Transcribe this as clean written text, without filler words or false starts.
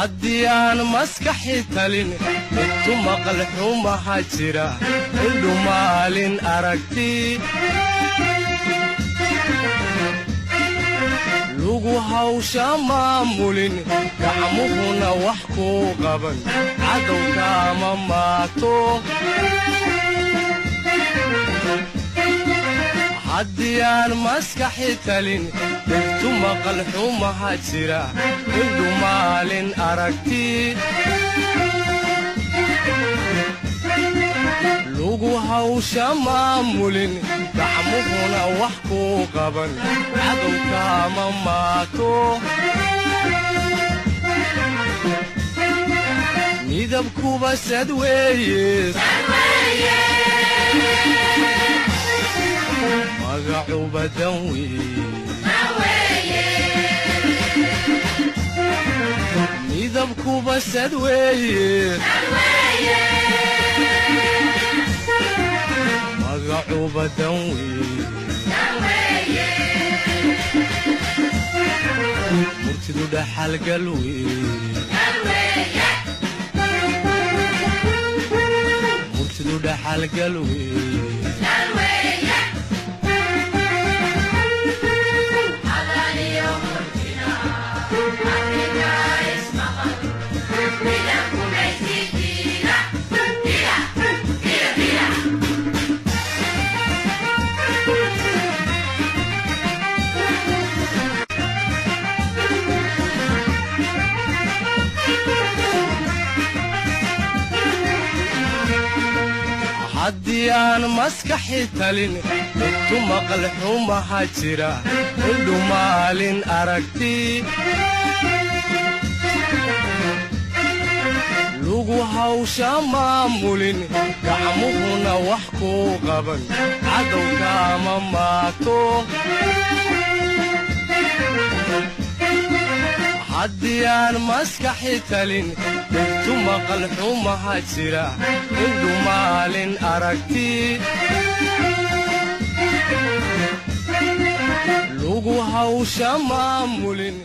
Haddii aan maskaxi talin, intu maqal xumaha jira, indhu maalin aragti. Lugu hawsha maamulin, gacmuhuna wax kuu qaban, cadowkaama maato. Haddii aan maskaxi talin, dhegtu maqal xumaha jira, indhu maalin aragti. Lugu hawsha maamulin, gacmuhuna wax kuu qaban, cadowkaama maato. Midabkuba sad weeye, magacuba dan weeye. Midabkuba sad weeye, magacuba dan weeye. Murtidu dhaxalgal weeye, murtidu dhaxalgal weeye. Haddii aan maskaxi talin, dhegtu maqal xumaha jira, indhu maalin aragti. Lugu hawsha maamulin, gacmuhuna wax kuu qaban, cadowkaama maato. Haddii aan maskaxi talin, dhegtu maqal xumaha jira, indhu maalin aragti. Lugu hawsha maamulin.